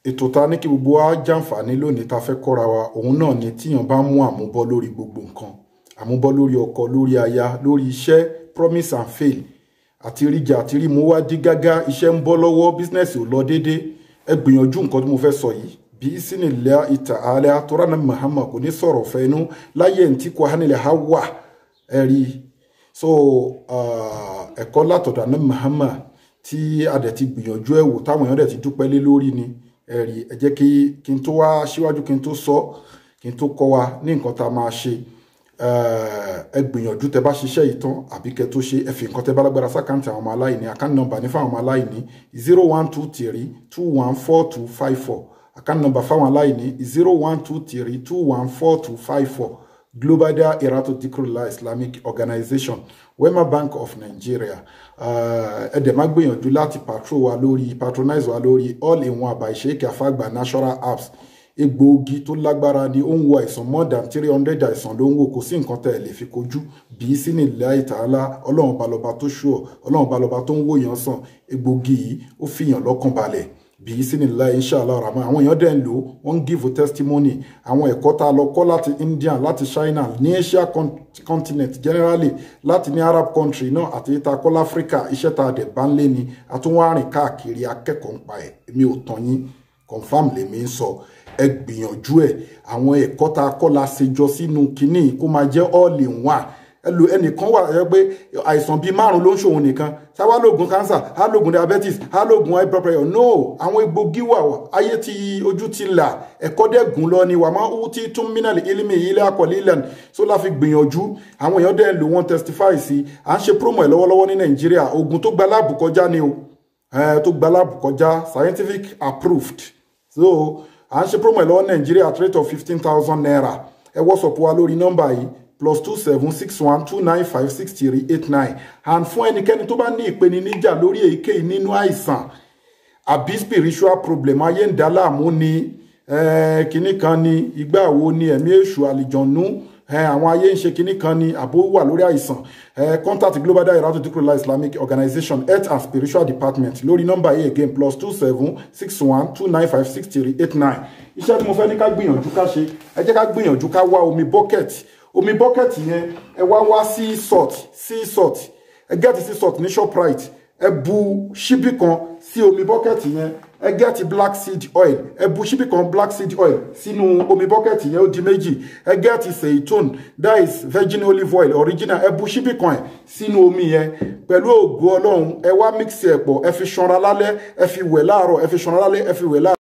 Ètò ta ní kí gbogbo wa jàǹfààní lónìí ta fẹ́ kọ́ra wa, òun náà ni tíyàn bá mú àmúbọ́ lórí gbogbo nǹkan, àmúbọ́ lórí ọkọ, lórí aya, lórí iṣẹ́, promise and fail, àti ríjà àti rí mú wá dí gágá, iṣẹ́ ń bọ́ lọ́wọ́, business ò lọ déédé. Ẹ gbìyànjú nǹkan tí mo fẹ́ sọ yìí. Bí sínìlẹ̀ ìtà alẹ́ àtọ́ránà Muhammad kò ní sọ̀rọ̀ fẹ́nu láyé ntí kò hánilẹ̀ ha wà ẹ̀rí. So ẹ̀kọ́ látọ̀dọ̀ àná Muhammad tí a dẹ̀ ti gbìyànjú ẹ̀ wò, táwọn èèyàn dẹ̀ ti dúpẹ́ lé lórí ni. Ẹ̀rí, ẹ jẹ́ kí n tó wá síwájú, kí n tó sọ, kí n tó kọ́ wa ní nǹkan tá a máa ṣe. Ẹ gbìyànjú, tẹ bá ṣiṣẹ́ yìí tán àbí kẹ tó ṣe, ẹ fi nǹkan tẹ bá lágbára s'account àwọn ọmọ aláìní. Account number ní fáwọn ọmọ aláìní: 0123214254. Account number fáwọn aláìní: 0123214254, Global Dahiratu Dhikrlahi Islamic Organization, Wema Bank of Nigeria. Ẹ dẹ̀ má gbìyànjú láti patrol wa lórí, patronize wa lórí All in One by Sheikh Afagba Natural Herbs. Egbòogi tó lágbára ni, ó ń wo àìsàn, more than 300 àìsàn ló ń wò. Kò sí nǹkan tẹ́ ẹ lè fi kojú bí sínú ilẹ̀ ìtàlá. Ọlọ́run balọba tó ṣùọ́, Ọlọ́run balọba tó ń wòyàn sàn. Egbòogi yìí, ó fìyàn lọ́kàn balẹ̀ bí sínú ilẹ̀, inshallah rahman. Àwọn èèyàn dẹ̀ ń lò, wọ́n ń give testimony. Àwọn ẹ̀kọ́ tá a lọ kọ́ láti India, láti China, ní Asia continent generally, láti ní Arab country náà, àti ìta kọ́ láfíríkà, iṣẹ́ tá a dẹ̀ bá ń lé ni. A tún wá rìn káàkiri akẹ́kọ̀ọ́ ń pa ẹ̀. Èmi ò tàn yín, confam lèmi ń sọ. Ẹ gbìyànjú ẹ. Àwọn ẹ̀kọ́ tá a kọ́ la ṣe jọ sínú kinní kó máa jẹ́ all in one. Ẹlò ẹnìkan wà ẹ pé àìsàn bíi márùn ló ń ṣòun nìkan sáwá, lóògùn cancer, á lóògùn diabetes, á lóògùn high blood pressure. No, àwọn egbògi wà. Ayé tí ojú ti là, ẹ̀kọ́ dẹ́gùn lọ ni wà máa ń tí tún mínàlì ilmi ilé akọ̀lì ilẹ̀ so la fi gbìyànjú. Àwọn èèyàn dẹ̀ lò, wọ́n testify sí. À ń ṣe promo ẹ̀ lọ́wọ́lọ́wọ́ ní Nàìjíríà. Oògùn tó gba lab kọjá ni o, tó gba lab kọjá, scientific approved. So à ń ṣe promo ẹ̀ lọ́wọ́ Nàìjíríà at rate of ₦15,000. Ẹ WhatsApp wa lórí nọ́mbà yìí: +27 612956389. And fún ẹnikẹ́ni tó bá ní ìpèníjà lórí èyíkéyìí nínú àìsàn àbí spiritual problem, ayé ń dá láàmú ni, kinní kan ni, ìgbà wo ni, ẹ̀mí èṣù, àlìjọ̀nú, àwọn ayé ń ṣe kinní kan ni, àbó wà lórí àìsàn, contact Global Dahiratu Dhikrlahi Islamic Organization, Health and Spiritual Department, lórí nọ́mbà yìí again: +27 612956389. Iṣẹ́ tí mo fẹ́ ní ká gbìyànjú ká ṣe, ẹ jẹ́ ká gbìyànjú ká wá omi bucket. Omi bucket yẹn, ẹ wá wá sea salt, sea salt. Ẹ get sea salt ní Shoprite. Ẹ bu ṣíbí kan sí omi bucket yẹn. Ẹ get black seed oil, ẹ bu ṣíbí kan black seed oil sínú omi bucket yẹn, ó di méjì. Ẹ get seitun, that is virgin olive oil original, ẹ bu ṣíbí kan ẹ sínú omi yẹn. Pẹ̀lú ògo Ọlọ́run, ẹ wá mix ẹ̀ pọ̀, ẹ fi ṣanra lálẹ́, ẹ fi wẹ̀ láàárọ̀. Ẹ fi ṣanra lálẹ́, ẹ fi wẹ̀ láàárọ̀.